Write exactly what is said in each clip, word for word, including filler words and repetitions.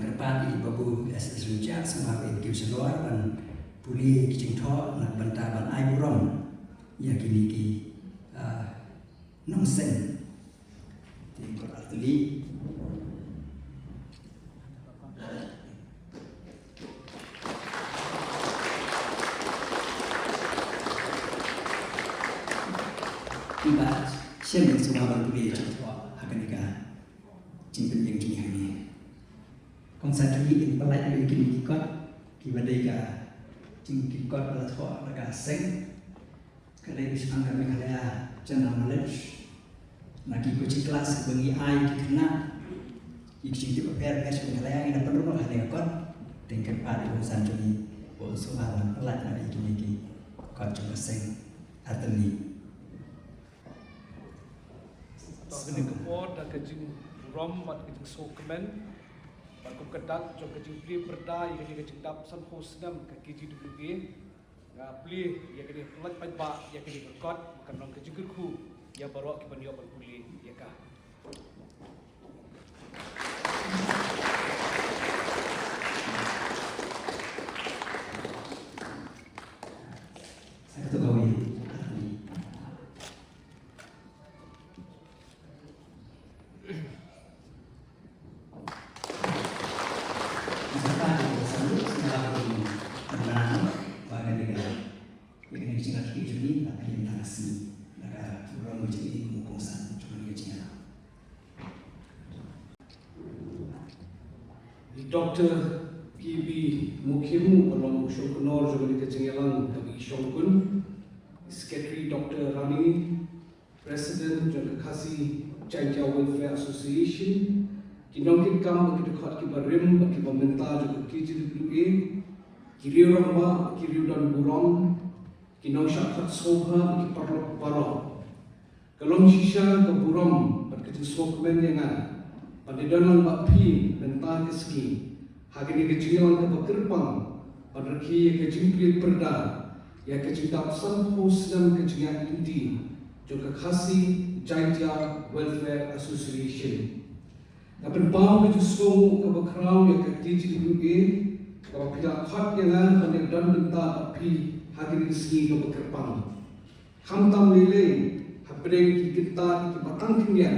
Kyrpad ïa i Babu S S Rynjah, sngewbha ban kiew shalor ban pule ïa ki jingthoh na ka bynta ban ai burom ïa kine ki, ah, nongseng. Te kot artylli. Ki ba shem ïa sngewbha ban pule ïa ki jingthoh ha kane ka jingpynïeng jong ngi hangne. Kongsan jong ngi in pynlait ïa kine ki kot kiba dei ka jing ki kot ba la thoh da ka seng. Ka dei ka shiphang ka Meghalaya General Knowledge. Na ki coaching class kiba ngi ai ki khynnah, ki jingtip bapher bapher sha Meghalaya ngi la pynrung noh ha kane ka kot. Te kyrpad ïa u kongsan jong ngi ba un sngewbha ban pynlait noh ïa kine ki kot jong ka seng. Artylli. Ka dei ka por da ka jingburom bad ka jingsngewkmen bad kum ka dak jong ka jingplie pyrda ïa kane ka jingdap sanphew snem ka K G W A. Nga plie ïa kane, pynlait paidbah ïa kane ka kot, ba kan long ka jingkyrkhu ïa baroh kiban ïoh ban pule ïa ka. Doctor P B Mukhim, uba long u shongknor jong kane ka jingïalang kaba i shongkun, Secretary Doctor Rani, President jong ka Khasi Jaintia Welfare Association, ki nongkitkam bad ki dkhot kiba rim bad kiba mynta jong ka K G W A, ki riew rangbah, ki riew don burom, ki nongshah khot sngewbha bad ki paralok baroh. Ka long shisha ka burom bad ka jingsngewkmen ïa nga ban ïadon lang bad phi mynta ka sngi ha kane ka jingïalang kaba kyrpang ban rakhe ïa ka jingplie pyrda ïa ka jingdap sanphew snem ka jingïaid lynti jong ka Khasi Jaintia Welfare Association. Nga pynpaw ka jingsngewnguh kaba khraw ïa ka K G W A kaba phi la khot ïa nga ban ïadon bynta bad phi ha kane ka sngi kaba kyrpang. Khamtam lei lei hapdeng ki kynta kiba tang khyndiat,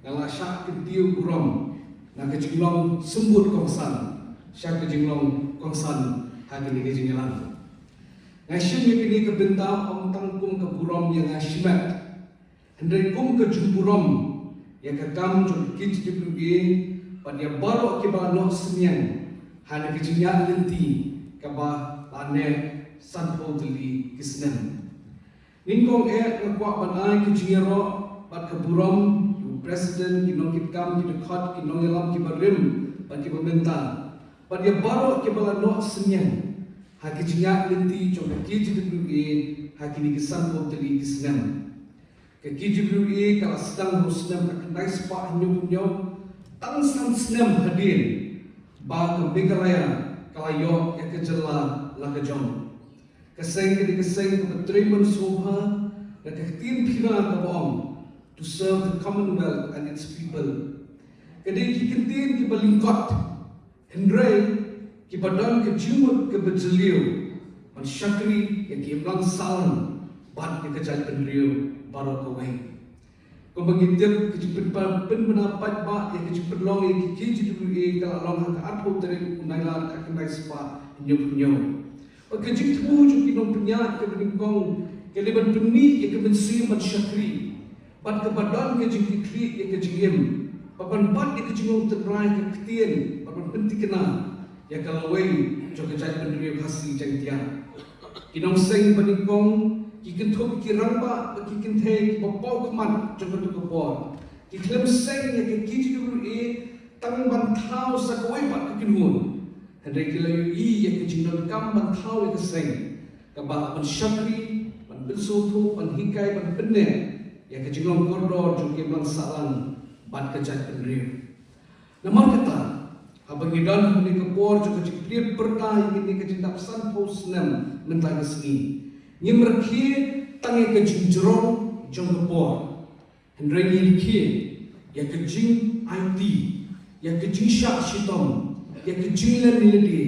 nga la shah kyntiew burom na ka jinglong symbud kongsan sha ka jinglong kongsan ha kane ka jingïalang. Nga shim ïa kane ka bynta ym tang kum ka burom ïa nga shimet, hynrei kum ka jingburom ïa ka kam jong ka K G W A bad ïa baroh kiba la noh synñiang ha kane ka jingïaid lynti kaba la neh sanphew tylli ki snem. Nyngkong eh nga kwah ban ai ka jingïaroh bad ka burom ïa u President, ki nongkitkam, ki dkhot, ki nongïalam kiba rim bad kiba mynta, bad ïa baroh kiba la noh synñiang ha ka jingïaid lynti jong ka K G W A ha kine ki sanphew tylli ki snem. Ka K G W A ka la sdang ha u snem khatkhyndai spah hynñiew phew hynñiew, tang san snem hadien ba ka Meghalaya ka la ïoh ïa ka jylla la ka jong. Ka seng ka dei ka seng kaba trei mynshuwa da ka ktien Pynïar kaba ong, "To serve the Commonwealth and its people." Ka dei ki kyntien kiba lyngkot, hynrei kiba don ka jingmut kaba jylliew ban shakri ïa ki imlang sahlang bad ïa ka jaitbynriew baroh kawei. Kumba ngi tip, ka jingpynpa-, pynbna paidbah ïa ka jingpynlong ïa ka K G W A ka la long ha ka arphew tarik u Nailar khatkhyndai spah hynñiew phew hynñiew. Bad ka jingthmu jong ki nongpynïaid kaba nyngkong ka dei ban pynmih ïa ka mynsiem ban shakri bad kaba don ka jingkitkhlieh ïa ka jingim, bad ban bat ïa ka jinglong tynrai ka ktien, bad ban pynthikna ïa ka lawei jong ka jaitbynriew Khasi Jaiñtia. Ki nongseng ba nyngkong ki kynthup ïa ki rangbah bad ki kynthei kiba paw khmat jong kato ka por. Ki khlem seng ïa ka K G W A tang ban thaw sa kawei pat ka kynhun, hynrei ki la ïohi ïa ka jingdonkam ban thaw ïa ka seng kaba lah ban shakri, ban pynsngewthuh, ban hikai, ban pynneh ïa ka jinglong kordor jong ki imlang sahlang bad ka jaitbynriew. Namar kata, haba ngi don ha kane ka por jong ka jingplie pyrda ïa kane ka jingdap sanphew snem mynta ka sngi, ngim rakhe tang ïa ka jingjrong jong ka por, hynrei ngi rakhe ïa ka jingaiti, ïa ka jingshah shitom, ïa ka jinglen ïalade,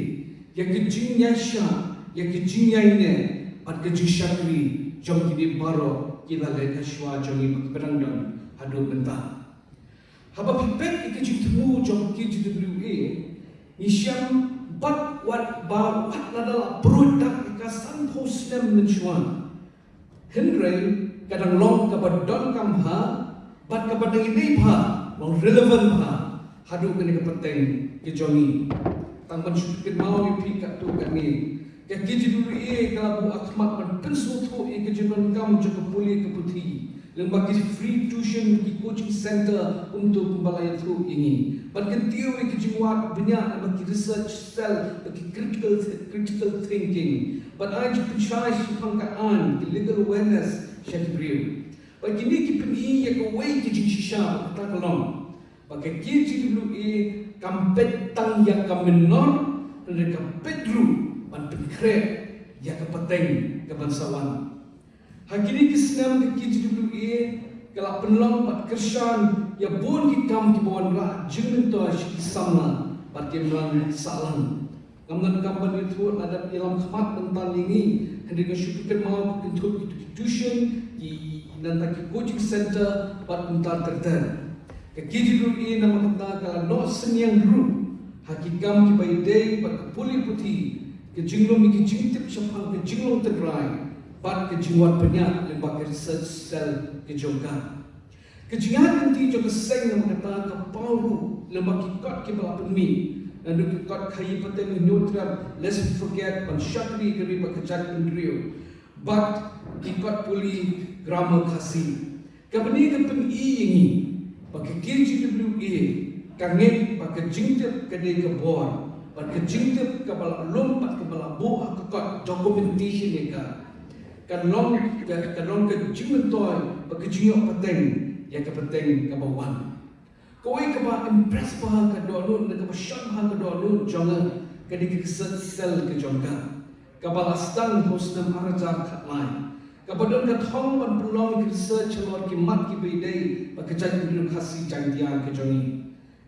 ïa ka jingïaishah, ïa ka jingïaineh bad ka jingshakri jong kine baroh ki la leit hashwa jong ngi, ba ki ba dang don haduh mynta. Haba phi peit ïa ka jingthmu jong ka K G W A, ngi shem bad wat ba wat lada la pruid dak ïa ka sanphew snem mynshuwa. Hynrei ka dang long kaba donkam bha bad kaba dang ïadei bha, long relevant bha haduh kane ka pateng ka jong ngi. Tang ban shu kynmaw ïa phi katto katne, ka K G W A ka la buh khmat ban pynsngewthuh ïa ka jingdonkam jong ka pule ka puthi lyngba ki free tuition, ki coaching center, kumto kumba la ïathuh ïa ngi. Ban kyntiew ïa ka jingwad bniah lyngba ki research cell bad ki critical, critical thinking. Ban ai jingpynshai shaphang ka aiñ, ki legal awareness sha ki briew. Bad kine ki pyni ïa kawei ka jingshisha, kata ka long ba ka K G W A kam peit tang ïa ka mynnor, hynrei ka peit ruh ban pynkhreh ïa ka pateng kaban sa wan. Ha kine ki snem ka K G W A ka la pynlong bad kyrshan ïa bun ki kam kiba wanrah jingmyntoi sha ki samla bad ki imlang sahlang. Ngam donkam ban ïathuh lada ïalam khmat mynta ïa ngi, hynrei nga shu pynkynmaw, kynthup ki tuition, ki nangta ki coaching center bad kumta ter ter. Ka K G W A namar kata ka la noh synñiang ruh ha ki kam kiba ïadei bad ka pule puthi, ka jinglum ïa ki jingtip shaphang ka jinglong tynrai bad ka jingwad bniah lyngba ka research cell ka jong ka. Ka jingïaid lynti jong ka seng namar kata ka paw ruh lyngba ki kot kiba la pynmih, naduh ki kot khaïi pateng, hynñiew trep, lest we forget, ban shakri ka ri bad ka jaitbynriew, bad ki kot pule grammar Khasi. Kaba ngi ka pyni ïa ngi ba ka K G W A ka ngeit ba ka jingtip ka dei ka bor, bad ka jingtip kaba la lum bad kaba la buh ha ka kot, documentation ïa ka, ka long ka, ka long ka jingmyntoi bad ka jingïoh pateng ïa ka pateng kaba wan. Kawei kaba impress bha ka dohnud, ne kaba shon bha ka dohnud jong nga, ka dei ka research cell ka jong ka, kaba la sdang ha u snem ar hajar khatlai, kaba don ka thong ban pynlong ka research halor ki mat kiba ïadei bad ka jaitbynriew Khasi Jaiñtia ka jong ngi.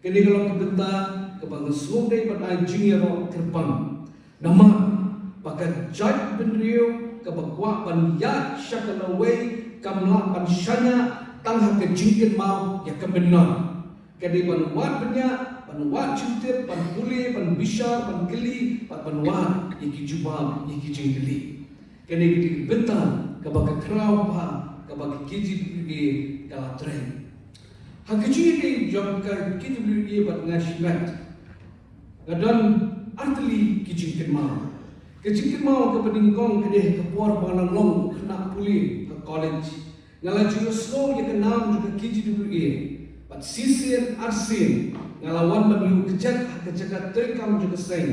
Kane ka long ka bynta kaba nga sngewdei ban ai jingïaroh kyrpang. Namar ba ka jaitbynriew kaba kwah ban ïaid sha ka lawei kam lah ban shaniah tang ha ka jingkynmaw ïa ka mynnor. Ka dei ban wad bniah, ban wad jingtip, ban pule, ban bishar, ban kylli, bad ban wad ïa ki jubab ïa ki jingkylli. Kane ka dei ka bynta kaba ka khraw bha kaba ka K G W A ka la trei. Ha ka jingïadei jong ka K G W A bad nga shimet, nga don artylli ki jingkynmaw. Ka jingkynmaw kaba nyngkong ka dei ha ka por ba nga long u khynnah pule ha college, nga la ju ïohsngew ïa ka nam jong ka K G W A. Bad shisien arsien nga la wan ban ïuh kjat ha ka jaka treikam jong ka seng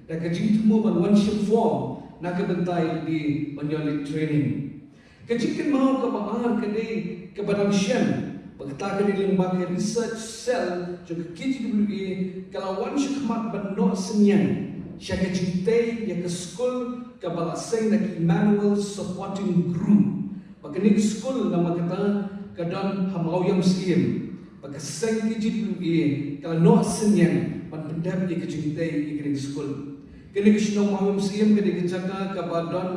da ka jingthmu ban wan shim form na ka bynta ïalade ban ïoh leit training. Ka jingkynmaw kaba ar ka dei kaba dang shen, ba kata ka dei lyngba ka research cell jong ka K G W A ka la wan shakhmat ban noh synñiang sha ka jingtei ïa ka skul kaba la seng da ka Emmanuel Supporting Group. Ba kane ka skul namar kata ka don ha Mawïamsiem, ba ka seng K G W A ka la noh synñiang ban pyndep ïa ka jingtei ïa kane ka skul. Kane ka shnong Mawïamsiem ka dei ka jaka kaba don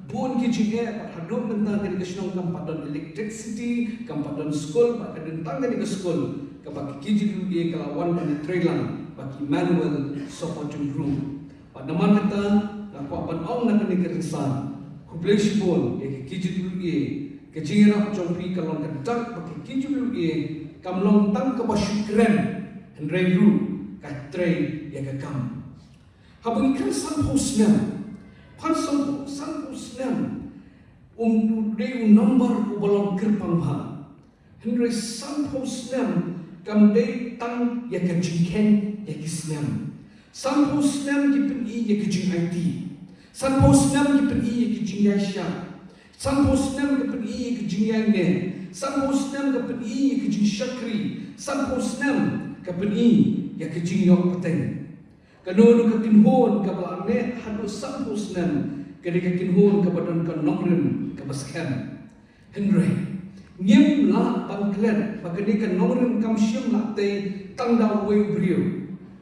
bun ki jingeh, bad haduh mynta kane ka shnong kam pat don electricity, kam pat don skul, bad ka don tang kane ka skul kaba ka K G W A ka la wan ban ïatreilang bad ka Emmanuel Supporting Group. Bad namar kata nga kwah ban ong na kane ka rynsan, khublei shibun ïa ka K G W A. Ka jingïarap jong phi ka long ka dak ba ka K G W A kam long tang kaba shu kren, hynrei ruh ka trei ïa ka kam. Haba ngi kren sanphew snem, phan sanphew, sanphew snem, um, u dei u number uba long kyrpang bha. Hynrei sanphew snem kam dei tang ïa ka jingkheiñ ïa ki snem. Sanphew snem ki pyni ïa ka jingaiti. Sanphew snem ki pyni ïa ka jingïaishah. Sanphew snem ki pyni ïa ka jingïaineh. Sanphew snem ki pyni ïa ka jingshakri. Sanphew snem ki pyni ïa ka jingïoh pateng. Kano kano ka kynhun kaba la neh haduh sanphew snem ka dei ka kynhun kaba don ka nongrim kaba skhem. Hynrei ngim lah ban klet ba kane ka nongrim kam shym la tei tang da uwei u briew.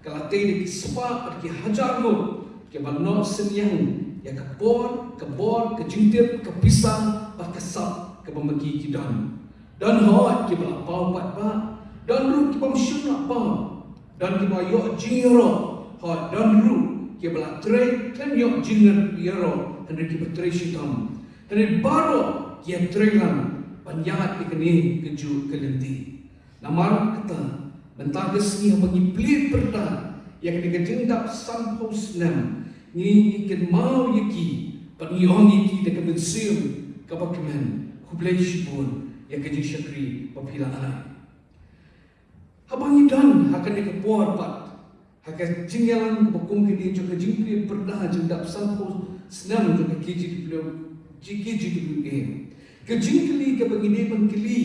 Ka la tei da ki spah bad ki hajar ngut kiba noh synñiang ïa ka por, ka bor, ka jingtip, ka pisa bad ka sap kaba ma ki ki don. Don hooid kiba la paw paidbah, don ruh kibym shym la paw. Don kiba ïoh jingïaroh, hooid don ruh kiba la trei khlem ïoh jingïaroh hynrei kiba trei shitom. Hynrei baroh ki ïatrei lang ban ïaid ïa kane kajuh ka lynti. Namar kata, mynta ka sngi haba ngi plie pyrda ïa kane ka jingdap sanphew snem, ngi, ngi kynmaw ïa ki bad ngi ong ïa ki da ka mynsiem kaba kmen, khublei shibun ïa ka jingshakri ba phi la ai. Haba ngi don ha kane ka por pat, ha ka jingïalang kaba kum kane jong ka jingplie pyrda jingdap sanphew snem jong ka K G W, K G W A, ka jingkylli kaba ngi dei ban kylli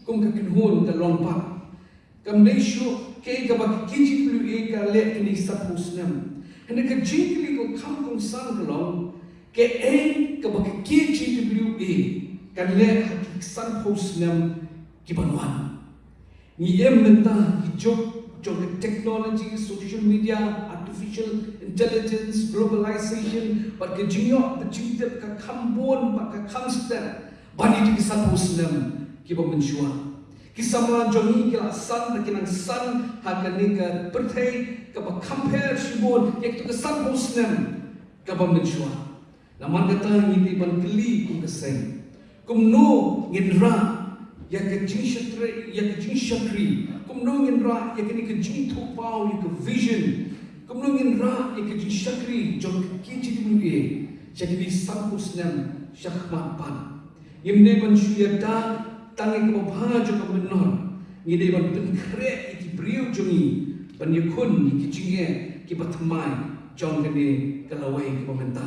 kum ka kynhun ka long pat, kam dei shuh kaei kaba ka K G W A ka leh kine sanphew snem. Hynrei ka jingkylli kaba kham kongsan ka long, kaei kaba ka K G W A ka leh ha ki sanphew snem kiban wan. Ngi im mynta ha ki juk jong ka technology, social media, artificial intelligence, globalization bad ka jingïoh bad jingtip ka kham bun bad ka kham stet ban ïa ki sanphew snem kiba mynshuwa. Ki samla jong ngi ki la san bad ki nang san ha kane ka pyrthei kaba kham pher shibun ïa kito ki sanphew snem kaba mynshuwa. Namar kata ngi dei ban kylli kum ka seng, kumno ngin rah ïa ka jingshakri, ïa ka jingshakri, kumno ngin rah ïa kane ka jingthoh paw, ïa ka vision, kumno ngin rah ïa ka jingshakri jong ka K G W A sha kine sanphew snem shakhmat pat. Ngim dei ban shu ïada tang ïa kaba bha jong ka mynnor, ngi dei ban pynkhreh ïa ki briew jong ngi ban ïakhun ïa ki jingeh kiba thymmai jong kane ka lawei kaba mynta.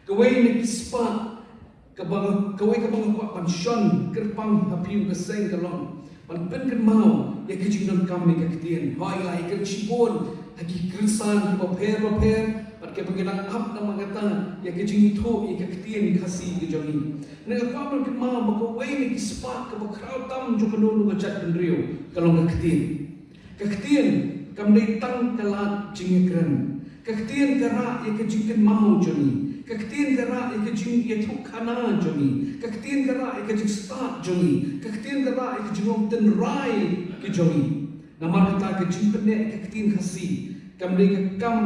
Kawei na ki spah kaba, kawei kaba nga kwah ban shon kyrpang ha phi kum ka seng ka long ban pynkynmaw ïa ka jingdonkam ïa ka ktien. Hooid, la ïakren shibun ha ki kynsan kiba pher ba pher bad kiba ngi nang ap namar kata ïa ka jingithuh ïa ka ktien Khasi ka jong ngi. Nga kwah ban kynmaw ba kawei na ki spah kaba khraw tam jong kano kano ka jaitbynriew ka long ka ktien. Ka ktien kam dei tang ka lad jingïakren. Ka ktien ka rah ïa ka jingkynmaw jong ngi. Ka ktien ka rah ïa ka jingïathuhkhana jong ngi. Ka ktien ka rah ïa ka jingstad jong ngi. Ka ktien ka rah ïa ka jinglong tynrai ka jong ngi. Namar kata ka jingpyneh ïa ka ktien Khasi kam dei ka kam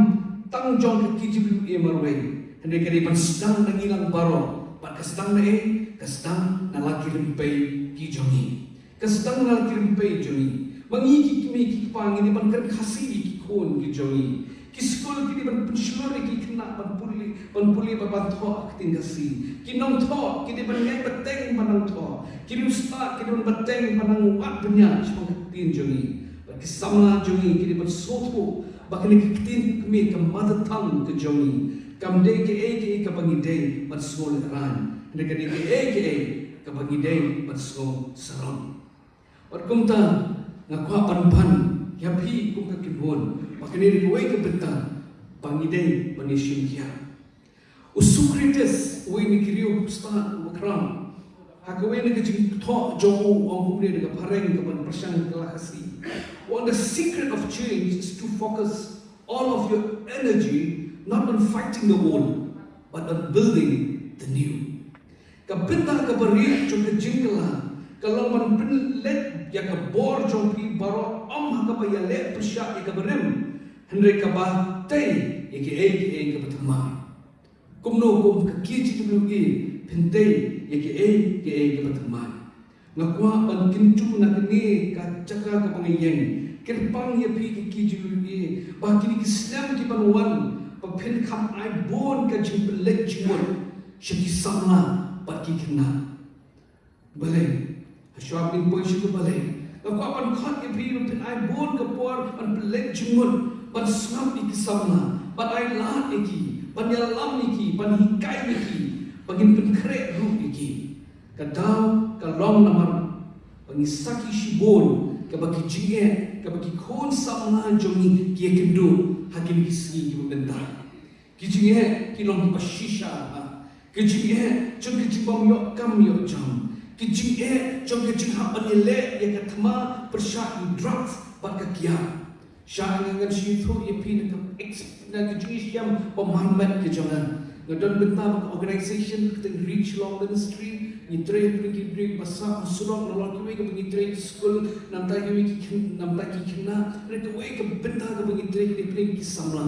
tang jong ka K G W A marwei, hynrei ka dei ban sdang na ngi lang baroh. Bad ka sdang na ei? Ka sdang na la ki rympei ki jong ngi. Ka sdang na la ki rympei jong ngi. Ma ngi ki kmie ki kpa ngi dei ban kren Khasi ïa ki khun ki jong ngi. Ki skul ki dei ban pynshlur ïa ki khynnah ban pule, ban pule bad ban thoh ha ka ktien Khasi. Ki nongthoh ki dei ban ngeit bteng ban nang thoh. Ki riewstad ki dei ban bteng ban nang wad bniah shaphang ka ktien jong ngi. Bad ki samla jong ngi ki dei ban sngewthuh ba kane ka ktien kmie ka mother tongue ka jong ngi kam dei kaei kaei kaba ngi dei ban sngewlehraiñ, hynrei ka dei kaei kaei kaba ngi dei ban sngewsarong. Bad kumta nga kwah ban pan ïa phi kum ka kynhun ba kane dei kawei ka bynta ba ngi dei ban ïashim khia. U Socrates, uwei na ki riewstad uba khraw, ha kawei na ka jingthoh jong u, u ong kumne da ka phareng kaban pyrshang ka la Khasi. One, the secret of change is to focus all of your energy not on fighting the old, but on building the new. Ka bynta kaba rieh jong ka jingkylla ka long ban pynleit ïa ka bor jong phi baroh, ym ha kaba ïaleh pyrshah ïa kaba rim, hynrei kaba tei ïa kiei kiei kaba thymmai. Kumno kum ka K G W A phin tei ïa kiei kiei kaba thymmai? Nga kwah ban kyntu na kane ka jaka kaba nga ïeng, kyrpang ïa phi ka K G W A ba kine ki snem kiban wan ba phin kham ai bun ka jingpynleit jingmut sha ki samla bad ki khynnah. Balei? Hashwa ban poi sha ka balei, nga kwah ban khot ïa phi ba phin ai bun ka por ban pynleit jingmut, ban sngap ïa ki samla, ban ai lad ïa ki, ban ïalam ïa ki, ban hikai ïa ki, ba ngin pynkhreh ruh ïa ki. Ka daw ka long namar ba ngi sakhi shibun kaba ki jingeh kaba ki khun samla jong ngi ki ïakynduh ha kine ki sngi kiba mynta. Ki jingeh ki long kiba shisha bha. Ki jingeh jong ka jingbym ïoh kam ïoh jam. Ki jingeh jong ka jinghap ban ïaleh ïa ka thma pyrshah ïa u drugs bad ka kiad. Sha nga ngan shu ïathuh ïa phi na ka ex na ka jingïashem ba man met ka jong nga. Nga don bynta ba ka organization ka teng Reach Law Ministry, ngi trei pyrkhat ki briew ba sah surok, na lok kiwei kaba ngi trei ki skul, namta kiwei ki khynnah, namta ki khynnah, na kawei ka bynta kaba ngi trei ki briew ki samla.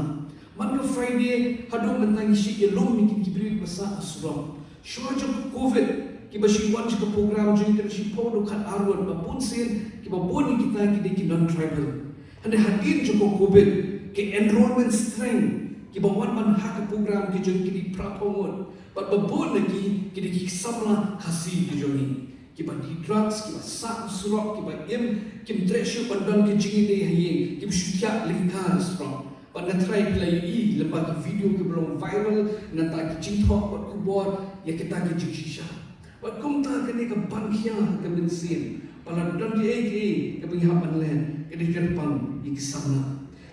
Man ka Friday haduh mynta ngi shu ïalum ïa ki briew ba sah surok. Shuwa jong ka covid kiba shu wan sha ka program jong ngi ka shu phew dkhot arngut, ba bun sien kiba bun ïa kita ki dei ki non-tribal. Hynrei hadien jong ka covid, ka enrollment strength kiba wan ban ha ka program ki jong ngi ki dei phra phew ngut. Bad ba bun na ki ki dei ki samla Khasi ki jong ngi. Kiba die drugs, kiba sah surok, kiba im, kim treh shuh ban don ka jingïadei ha ïing, kim shu thiah lyngkar surok. Bad nga tharai phi la ïohi lyngba ki video kiba long viral, nangta ki jingthoh bad khubor ïa kita ki jingshisha. Bad kumta kane ka ban khia ha ka mynsiem ba lada don kiei kiei kaba ngi hap ban leh, ka dei kyrpang ïa ki samla.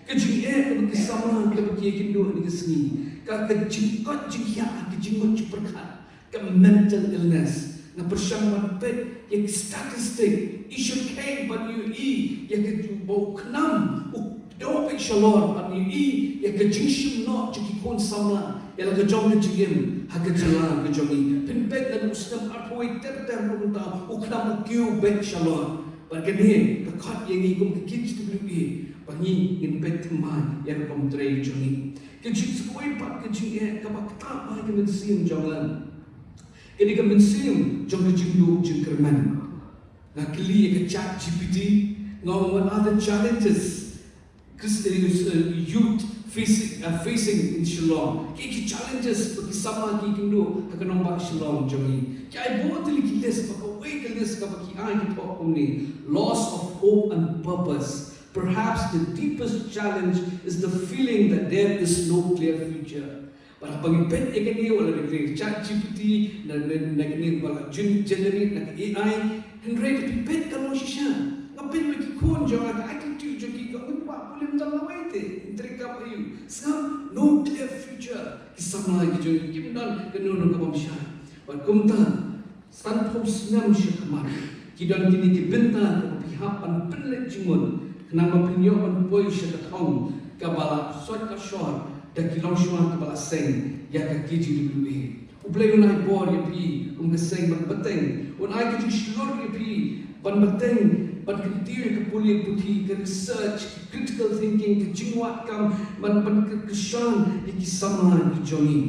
Ka jingeh kaba ki samla kaba ki ïakynduh ha kane ka sngi, ka ka jingkoit jingkhiah, ka jingmut jingpyrkhat, ka mental illness. Nga pyrshang ban peit ïa ki statistic, i shyrkhei ban ïohi ïa ka jingbaw khnam u dei beit shalor, ban ïohi ïa ka jingshim noh jong ki khun samla ïa la ka jong ka jingim ha ka jylla ka jong ngi. Phin peit na u snem arphew wei ter ter ruh mynta u khnam u kiew beit shalor. Bad kane ka khot ïa ngi kum ka K J W A ba ngi ngin peit thymmai ïa ka rukom trei jong ngi. Ka jingkyrkhu pat ka jingeh kaba ktah ha ka mynsiem jong nga, ka dei ka mynsiem jong ka jingduh jingkyrmen. Nga kylli ïa ka Chat G P T, nga ong, what are the challenges Christian, uh, youth facing, uh, facing in Shillong? Ki ki challenges ba ki samla ki ïakynduh ha ka nongbah Shillong jong ngi. Ki ai bun tylli ki list, bad kawei ka list kaba ki ai ki thoh kumne: loss of hope and purpose. Perhaps the deepest challenge is the feeling that there is no clear future. Bad haba ngi peit ïa kane, wat la da ka Chat G P T, na, na, na kane ba la jin-, generate na ka A I, hynrei da phi peit ka long shisha. Nga peit ba ki khun jong nga, ka attitude jong ki, ka ong ba pule mynta lawei te, ngi treikam aïu. Sngap, no clear future. Ki samla ki jong ngi kim don kano kano ka bym shai. Bad kumta, sanphew snem sha khmat, ki don kine ki bynta kaba phi hap ban pynleit jingmut khnang ba phin ïoh ban poi sha ka thong kaba la sot ka shor da ki longshuwa kiba la seng ïa ka K J W A. U Blei un ai bor ïa phi kum ka seng ban bteng, un ai ka jingshlur ïa phi ban bteng, ban kyntiew ïa ka pule puthi, ka research, ka critical thinking, ka jingwad kam, ban, ban kyrshan ïa ki samla ki jong ngi.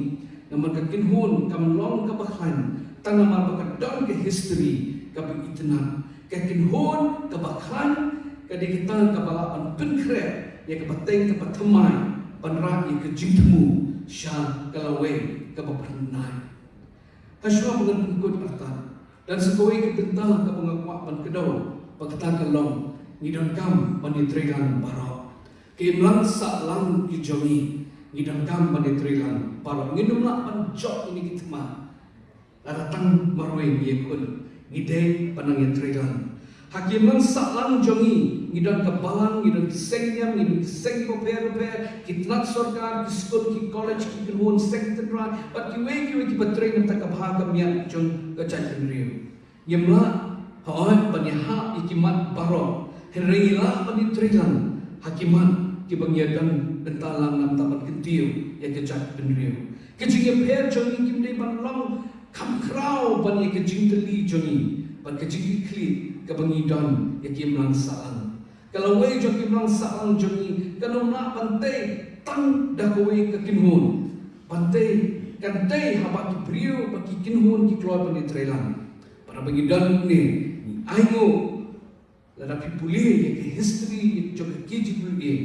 Namar ka kynhun kam long kaba khlaiñ tang namar ba ka don ka history kaba itynnad. Ka kynhun kaba khlaiñ ka dei kata kaba lah ban pynkhreh ïa kaba teng kaba thymmai ban rah ïa ka jingthmu sha ka lawei kaba pynbna. Hashwa ba ngan pynkut artat, don sa kawei ka bynta kaba nga kwah ban kdew, ba kata ka long, ngi donkam ban ïatreilang baroh. Ki imlang sahlang ki jong ngi, ngi donkam ban ïatreilang baroh. Ngin ym lah ban jop ïa kine ki thma. Lada tang marwei ngi ïakhun, ngi dei ban nang ïatreilang. Ha ki imlang sahlang jong ngi, ngi don ka balang, ngi don ki seng niam, ngi don ki seng kiba pher bapher, ki tnat sorkar, ki skul, ki college, ki kynhun seng tynrai, bad kiwei kiwei kiba trei na ka bynta ka bha ka miat jong ka jaitbynriew. Ngim lah, hooid, ban ïahap ïa ki mat baroh, hynrei ngi lah ban ïatreilang ha ki mat kiba ngi ïadon bynta lang namar ban kyntiew ïa ka jaitbynriew. Ka jingïapher jong ngi kim dei ban long kham khraw ban ïa ka jingtylli jong ngi bad ka jingkitkhlieh kaba ngi don ïa ki imlang sahlang. Ka lawei jong ki imlang sahlang jong ngi kan ym lah ban tei tang da kawei ka kynhun. Ban tei, kan tei haba ki briew bad ki kynhun ki kloi ban ïatreilang. Bad haba ngi don hangne, ngi ainguh, lada phi pule ïa ka history jong ka K J W A,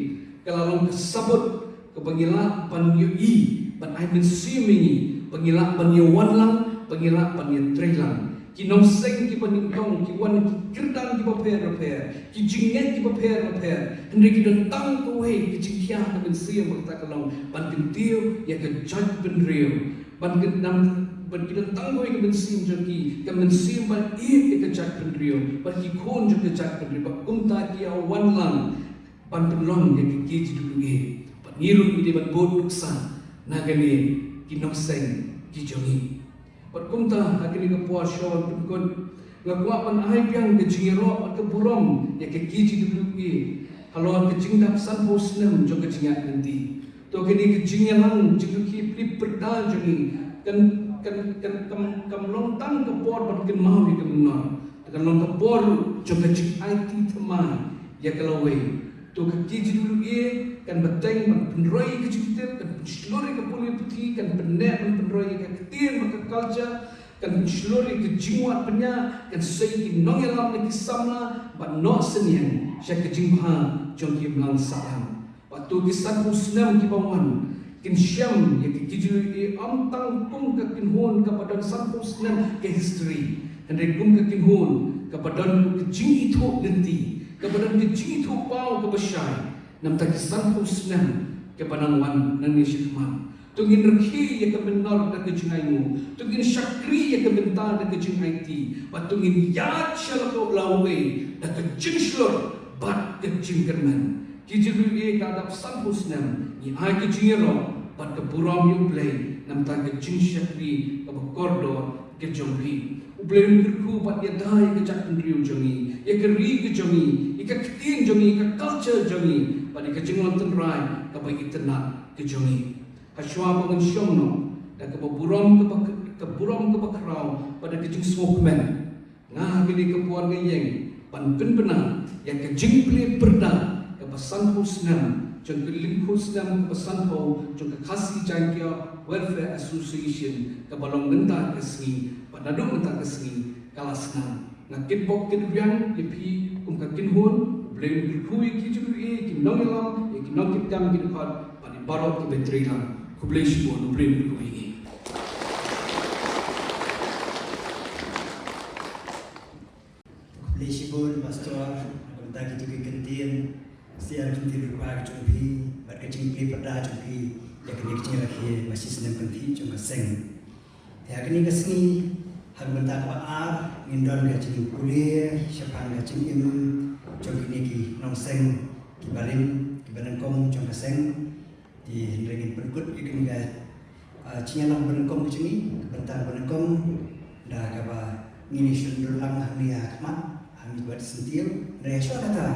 ka la long ka sabut kaba ngi lah ban ïohi, ban ai mynsiem ïa ngi, ba ngi lah ban ïawan lang, ba ngi lah ban ïatreilang. Ki nongseng kiba nyngkong ki wan ki kyrdan kiba pher bapher, ki jingngeit kiba pher bapher, hynrei ki don tang kawei ka jingkhia ha ka mynsiem, ba kata ka long ban kyntiew ïa ka jaitbynriew. Ban kyntang, ban kyntang kawei ka mynsiem jong ki, ka mynsiem ban ïeit ïa ka jaitbynriew, bad ki khun jong ka jaitbynriew, bad kumta ki ïawan lang ban pynlong ïa ka K J W A. Bad ngi ruh ngi dei ban bud nuksa na kane ki nongseng ki jong ngi. Bad kumta ha kane ka por shuwa ban pynkut, nga kwah ban ai biang ka jingïaroh bad ka burom ïa ka K J W A. Halor ka jingdap sanphew snem jong ka jingïaid lynti, to kane ka jingïalang jingïakynduh pyrda jong ngi kan kan kan kam kam long tang ka por ban kynmaw ïa ka mynnor, kan long ka por jong ka jingaiti thymmai ïa ka lawei. To ka K J W A kan bteng ban pynroi ïa ka jingtip, kan pynshlur ïa ka pule puthi, kan pynneh ban pynroi ïa ka ktien bad ka culture, kan pynshlur ïa ka jingwad pynïaid, kan sei ki nongïalam na ki samla bad noh synñiang sha ka jingbha jong ki imlang sahlang. Bad to ki sanphew snem kiba wan kin shem ïa ka K J W A ym tang kum ka kynhun kaba don sanphew snem ka history, hynrei kum ka kynhun kaba don ka jingithuh lynti, kaba don ka jingithuh paw kaba shai namar ki sanphew snem kiba nang wan nangne shakhmat. To ngin rkhie ïa ka mynnor da ka jingainguh, to ngin shakri ïa ka bynta da ka jingaiti, bad to ngin ïaid sha la ka lawei da ka jingshlur bad ka jingkyrmen. K J W A ka dap sanphew snem, ngi ai ka jingïaroh bad ka burom ïa U Blei namar ka jingshakri kaba kordor ka jong phi. U Blei un kyrkhu bad ïada ïa ka jaitbynriew jong ngi, ïa ka ri ka jong ngi, ïa ka ktien jong ngi, ïa ka culture jong ngi, bad ïa ka jinglong tynrai kaba itynnad ka jong ngi. Ha shuwa ba ngan shong noh da kaba burom kaba ka burom kaba khraw bad da ka jingsngewkmen, nga ha kane ka por nga ïeng ban pynbna ïa ka jingplie pyrda kaba sanphew snem jong ka lyngkhuh snem kaba sanphew jong ka Khasi Jaiñtia Welfare Association kaba long mynta ka sngi, bad naduh mynta ka sngi ka la sdang. Nga kitbok kitrwiang ïa phi kum ka kynhun. U Blei un kyrkhu ïa ki jingkyrkhu, ïa ki nongïalam, ïa ki nongkitkhlieh, ïa ki dkhot bad ïa baroh kiba trei lang. Khublei shibun, U Blei un kyrkhu ïa ngi. Khublei shibun Pastor, na ka bynta kito ki kyntien ksiar, kyntien ryngkat jong phi bad ka jingplie pyrda jong phi ïa kane ka jingrakhe ba shisnem kynthih jong ka seng. Te ha kane ka sngi, ha ka bynta kaba ar, ngin don ka jingpule shaphang ka jingim jong kine ki nongseng kiba rim, kiba nyngkong jong ka seng. Te hynrei ngin pynkut ïa kane ka, ah, jingïalang ba nyngkong ka jong ngi, ka bynta ba nyngkong da kaba ngin ïa shon dur lang hangne ha khmat, hangne bad syntiew. Hynrei shuwa kata,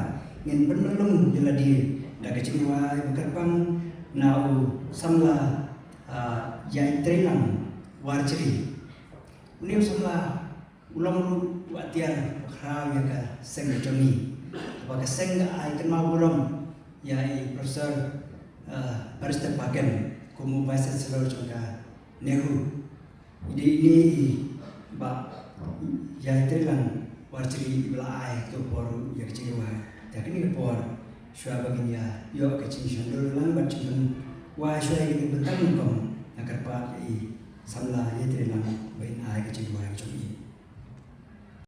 ngin pynmlong ïa lade da ka jingduwai ba kyrpang na u samla, ah, Ïaitreilang Warjri. Une u samla u long ruh u atiar ba khraw ïa ka seng ka jong ngi. Ba ka seng ka ai kynmaw burom ïa i Professor, eh, Barrister Paken kum u Vice Chancellor jong ka NEHU. I dei ine i Bah Ïaitreilang Warjri iba la ai ka por ïa ka jingduwai. Te ha kane ka por shuwa ba ngin ïa ïoh ka jingshon dur lang bad jingpynwai shuwa ïa kane ka bynta nyngkong, nga kyrpad ïa i samla Ïaitreilang